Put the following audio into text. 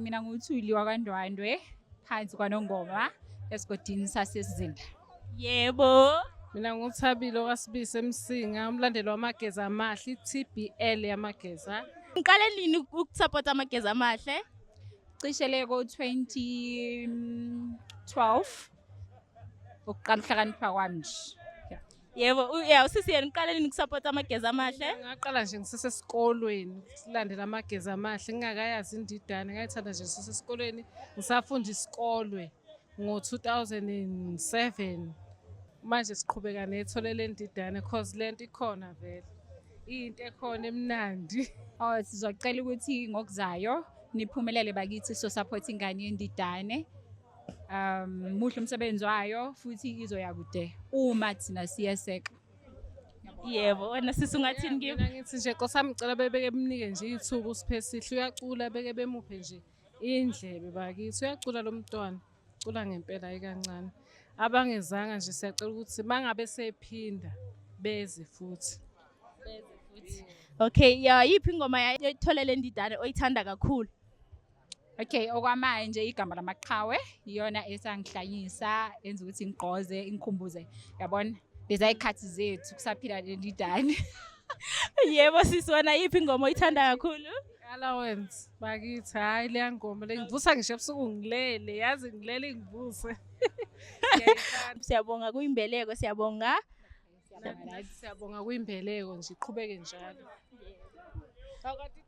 Mina nguThuli wakwaNdwandwe phansi kwaNongoma esigodini saseSizinda. Yebo. Mina nguThabile okaSibisi eMsinga, umlandeli wamageza amahle, i-TBL yamageza. Ngiqale nini ukusupporta Amageza Amahle? Cishe le ko-2012 ukuqala ukuhlakanipha kwami nje. Yeah. Yebo, yeah, usisi yena uqale nini ukusupporta Amageza Amahle? Ngaqala nje ngisesesikolweni silandela Amageza Amahle, ngingakayazi indidane, ngayithanda nje ngisesesikolweni, ngisafunda isikolwe ngo-2007. Manje siqhubeka nethole lendidane cause lento ikhona vele. Into ekhona emnandi. Oh, sizocela ukuthi ngokuzayo niphumelele bakithi, so support ingane yendidane. Muhle umsebenzi wayo futhi izoya kude uma thina siyeseka. Yebo, wena sisi ungathini kimi? Mina ngithi nje Nkosi yami, ngicela bebeke bemnike nje ithuba uSiphesihle, uyacula, beke bemuphe nje indlebe bakithi, uyacula lo mntwana, cula ngempela hayi kancane. Abangezanga nje siyacela ukuthi mangabe sephinda beze futhi. Okay, yeah, yiphi ingoma yethole lendidane oyithanda kakhulu? Okay, okwamanje igama lamaqhawe iyona esangihlanyisa, enza ukuthi ngigqoze, ingikhumbuze. Yabona? Leza ikhathi zethu kusaphila lendidane. Yebo sisi, wena yiphi ingoma oyithanda kakhulu? Allowance bakithi, hayi leya ngoma le ngivusa ngisho ebusuku ngilele, yazi ngilele ingivuse. Ngiyayithanda. Siyabonga kuyimbeleko, siyabonga. Nathi siyabonga kwimbeleko nje, iqhubeke njalo. Awukade.